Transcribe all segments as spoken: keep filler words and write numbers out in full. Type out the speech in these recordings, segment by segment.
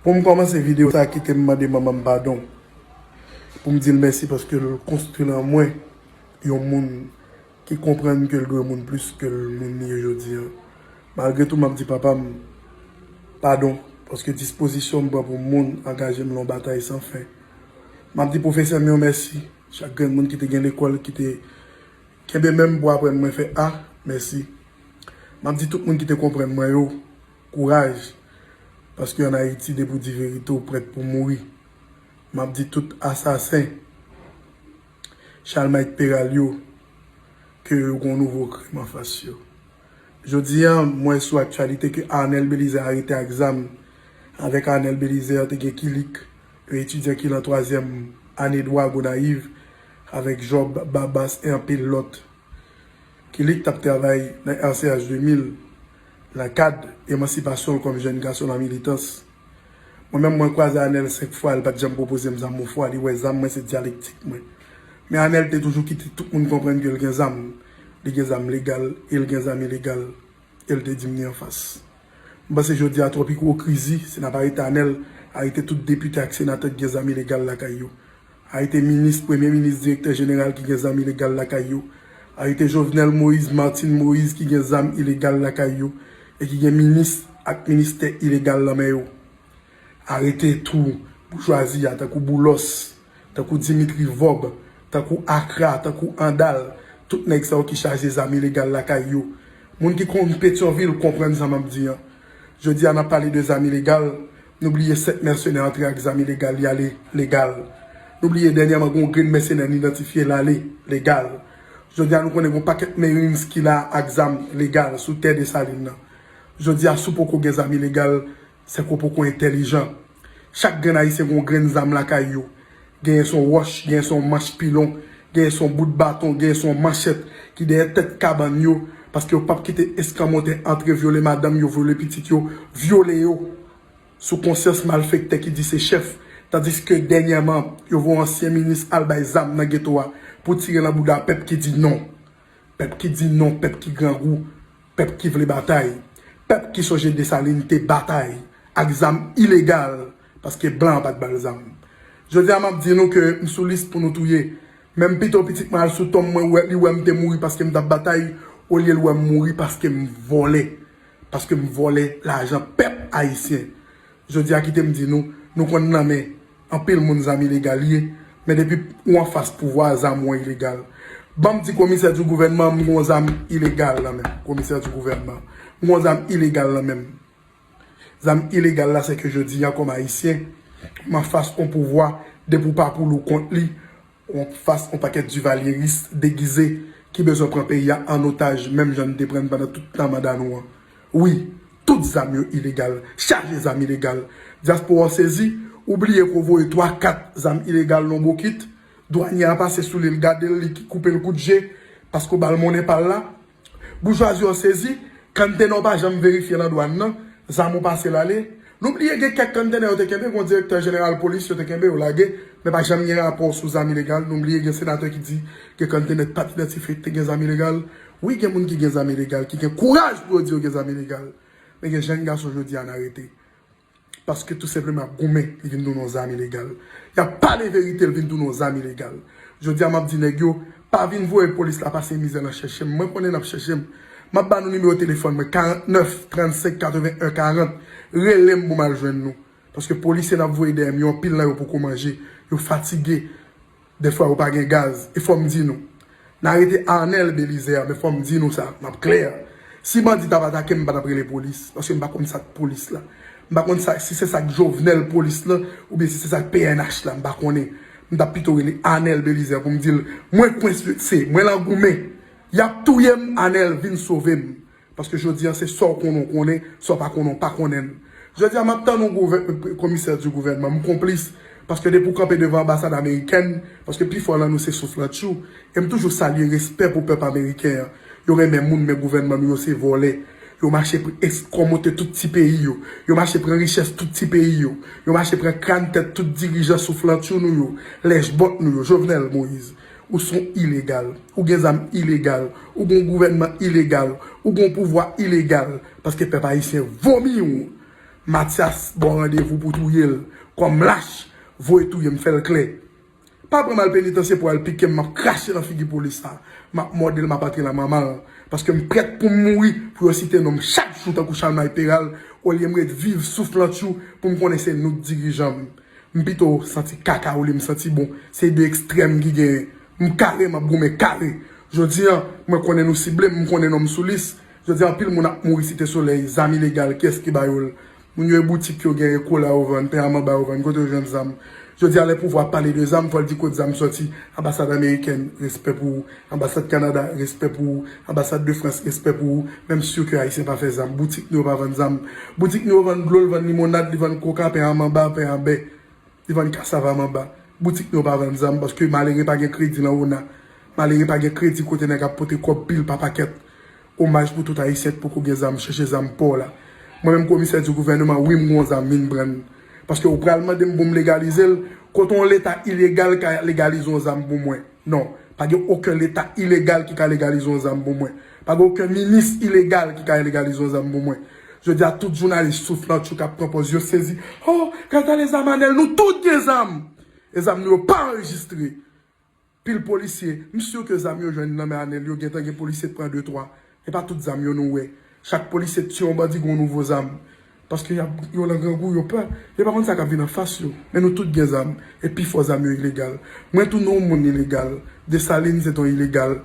Pou m kòmanse videyo sa, kite m mande manman m padon. Pou m di l mèsi paske l konstwi nan mwen yon moun ki konprann ke l dwe moun plis ke l moun li ye jodi a. Malgre tou, m ap di papa m padon paske dispozisyon m pran pou moun angaje m nan yon batay san fen. M ap di pwofesè m yo mèsi, chak grenn moun ki te gen lekòl, ki te kenbe men m pou aprann mwen fè A, mèsi. M ap di tout moun ki te konprann mwen yo, kouraj, paske ann Ayiti, depi w di verite, w prèt pou mouri. M ap di tout asasen Chalmay Peral yo ke yo gen yon nouvo krim anfas yo. Jodi a, m wè sou aktyalite ke Arnel Belizaire arete ak zam. Avèk Arnel Belizaire, te gen Kilik, yon etidyan ki nan twazyèm ane dwa Gonayiv, avèk Job Babas e anpil lòt. Kilik t ap travay nan R C H de mil, nan kad emansipasyon l kòm jèn gason nan militans. Mwen menm, mwen kwaze Arnel senk fwa, li pa t janm pwopoze m zam yon fwa, li wè zam mwen se dyalektik mwen. Men Arnel te toujou kite tout moun konprann ke l gen zam. Li gen zam legal e l gen zam ilegal. E l te di m ni anfas. M panse jodi a twòp ipokrizi, si n ap arete Arnel, arete tout depite ak senatè ki gen zam ilegal lakay yo. Arete minis, premye minis, direktè jeneral ki gen zam ilegal lakay yo. Arete Jovenel Moïse, Martine Moïse ki gen zam ilegal lakay yo e ki gen minis ak ministè ilegal nan men yo. Arete tou boujwazi a, tankou Boulos, tankou Dimitri Vorbe, tankou Akra, tankou Andal, tout nèg sa yo ki chaje zam ilegal lakay yo. Moun ki konn Petyonvil konprann sa m ap di an. Jodi a, n ap pale de zam ilegal, nou bliye sèt mèsenè antre ak zam ilegal, y ale legal. Nou bliye dènyèman gen yon grenn mèsenè n idantifye l ale legal. Jodi a, nou konnen gen yon pakèt Marines ki la ak zam legal sou tè Desalin nan. Jodi a, si w poko gen zam ilegal, se ke w poko entèlijan. Chak grenn Ayisyen gen yon grenn zam lakay yo. Genyen se yon wòch, genyen se yon manch pilon, genyen se yon bout baton, genyen se yon manchèt ki dèyè tèt kabann yo, paske yo p ap kite eskanmòtè antre vyole madanm yo, vyole pitit yo, vyole yo. Sou konsyans malfektè ki di se chèf, tandiske dènyèman, yo voye ansyen minis al bay zam nan geto a pou tire nan bouda pèp ki di non. Pèp ki di non, pèp ki grangou, pèp ki vle batay, pèp ki sonje Desalin te batay ak zam ilegal, paske blan an pa t ba l zam. Jodi a, m ap di nou ke m sou lis pou nou touye. Men m pito pitit mwen al sou tonm mwen, wè, li wè m te mouri paske m t ap batay, olye l wè m mouri paske m vòlè. Paske m vòlè lajan pèp ayisyen. Jodi a, kite m di nou, nou konn nan men anpil moun zam ilegal ye, men depi ou anfas pouvwa, zam ou an ilegal. Ban m di komisè di gouvènman, m gon zam ilegal nan men m. Komisè di gouvènman, m gon zam ilegal nan men m. Zam ilegal la, se ke jodi a, kòm ayisyen, m anfas on pouvwa, depi w pa pou l ou kont li, ou anfas on pakèt divalyeris degize ki bezwen pran peyi a an otaj, menm jan n te pran n pandan tout tan manda nou an. Wi, tout zam yo ilegal, chaje zam ilegal. Dyaspora w sezi, ou bliye ke w voye twa, kat zam ilegal nan bokit, dwanyè a pase sou li, l gade l, li ki koupe l kout je, paske w ba l monnen pa l la. Boujwazi w sezi, kantena w pa janm verifye nan dwàn nan, zam ou pase l ale. Nou bliye gen kèk kantena yo te kenbe, gen direktè jeneral polis yo te kenbe, yo lage, men pa janm gen rapò sou zam ilegal. Nou bliye gen senatè ki di gen kantena ki pa t idantifye ki te gen zam ilegal. Wi, gen moun ki gen zam ilegal, ki gen kouraj pou yo di yo gen zam ilegal. Men gen jèn gason jodi a n arete. Paske tou senpleman ap goumen, li vin tounen yon zam ilegal. Y ap pale verite, li vin tounen yon zam ilegal. Jodi a, m ap di nèg yo, pa vin voye polis la pase mizè nan chèche m. Mwen konnen n ap chèche m. M ap ba nou nimewo telefòn mwen, karant nèf, trannsenk, katreven en, karant. Rele m pou m al jwenn nou. Paske polisye n ap voye dèyè m yo, anpil nan yo poko manje. Yo fatige. Dèfwa yo pa gen gaz. E fò m di nou. N arete Arnel Belizaire, men fò m di nou sa. M ap klè. Si bandi t ap atake m, m pa t ap rele polis. Paske m pa konn sa k polis la. M pa konn sa, si se sa k Jovenel polis lan, oubyen si se sa k P N H la, m pa konnen. M t ap pito rele Arnel Belizaire pou m di l, mwen kwense, mwen lan goumen. Y ap touye m, Arnel, vin sove m. Paske jodi a, se sa w konnen, w konnen, sa w pa konnen, w pa konnen l. Jodi a, m ap tann yon gouvè-, komisè di gouvènman, m konplis. Paske depi w kanpe devan anbasad amerikèn, paske pifò lan nou se souflantchou. E m toujou salye respè pou pèp ameriken an. Yo renmen moun, men gouvènman nou yo se vòlè. Yo mache pr-, eskòmote tout ti peyi yo. Yo mache pran richès tout ti peyi yo. Yo mache pran kràn tèt tout dirijan souflantchou nou yo, lèchbòt nou yo, Jovenel Moïse. Ou se yon ilegal. Ou gen zam ilegal. Ou gen yon gouvènman ilegal. Ou gen yon pouvwa ilegal. Paske pèp ayisyen vomi w. Mathias ba w randevou pou touye l. Kòm lach, voye touye m, fè l klè. Pa pran m al penitansye pou al pike m, m ap krache nan figi polis la. M ap mòde l, m ap antre nan manman l. Paske m prèt pou m mouri, pou yo site non m chak jou tankou Chalmay Peral, olye m ret viv souflantchou pou m konnen se nou k dirijan m. M pito santi kaka olye m santi bon. Se de ekstrèm ki genyen. M kare, m ap goumen kare. Jodi a, mwen konnen nou sible m, m konnen non m sou lis. Jodi a, anpil moun ap mouri Site Solèy, zam ilegal, kiyès ki ba yo l? Moun yo e boutik yo genyen, kola yo vann, pen a manba yo vann, kote yo jwenn zam? Jodi a, lè pouvwa ap pale de zam, fò l di kot zam sòti. Anbasad amerikèn, respè pou ou. Anbasad Kanada, respè pou ou. Anbasad de Frans, respè pou ou. Menm si ke Ayisyen pa fè zam, boutik nou yo pa vann zam. Boutik nou yo vann dlo, l vann limonad, li vann koka, pen a manba, pen a bè. Li vann kasava manba. Boutik nou yo pa vann zam, paske malere pa gen kredi nan ona. Malere pa gen kredi kote nèg ap pote kòb pil pa pakèt. Omaj pou tout Ayisyen k poko gen zam, chèche zam pa w la. Mwen menm, komisè di gouvènman, wi, m gen yon zam, vin pran l. Paske ou pral mande m pou m legalize l, kote yon leta ilegal ka legalize yon zam pou mwen? Non, pa gen okenn leta ilegal ki ka legalize yon zam pou mwen. Pa gen okenn minis ilegal ki ka legalize yon zam pou mwen. Jodi a, tout jounalis souflantchou k ap pran pòz yo sezi. Oh, gad ale zam Anèl, nou tout gen zam! E zam nou yo pa anrejistre. Pil polisye, m si ke zam yo jwenn nan men Anèl yo, gentan gen polisye k pran de twa. E pa tout zam yo nou wè. Chak polisye t tiye yon bandi, gen yon nouvo zam. Paske y ap, yo nan grangou, yo pè. Yo pa konn sa k ap vin anfas yo. Men nou tout gen zam. E pifò zam yo ilegal. Mwen tou, non, yon moun ilegal. Desalin se t yon ilegal.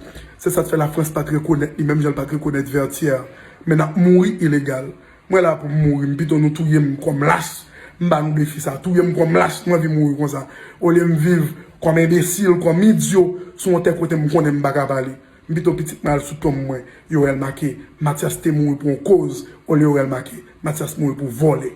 Se sa k fè Lafrans pa t rekonèt li, menm jan l pa t rekonèt Vètyè. Men n ap mouri ilegal. Mwen la pou m mouri, m pito nou touye m kòm lach. M ba nou defi sa, touye m kòm lach, m anvi mouri konsa. Olye m viv kòm enbesil, kòm idyo, sou yon tè kote m konnen m pa ka pale. M pito pitit mwen al sou tonm mwen, yo wè l make, Mathias te mouri pou yon koz, olye yo wè l make, Mathias mouri pou vòlè.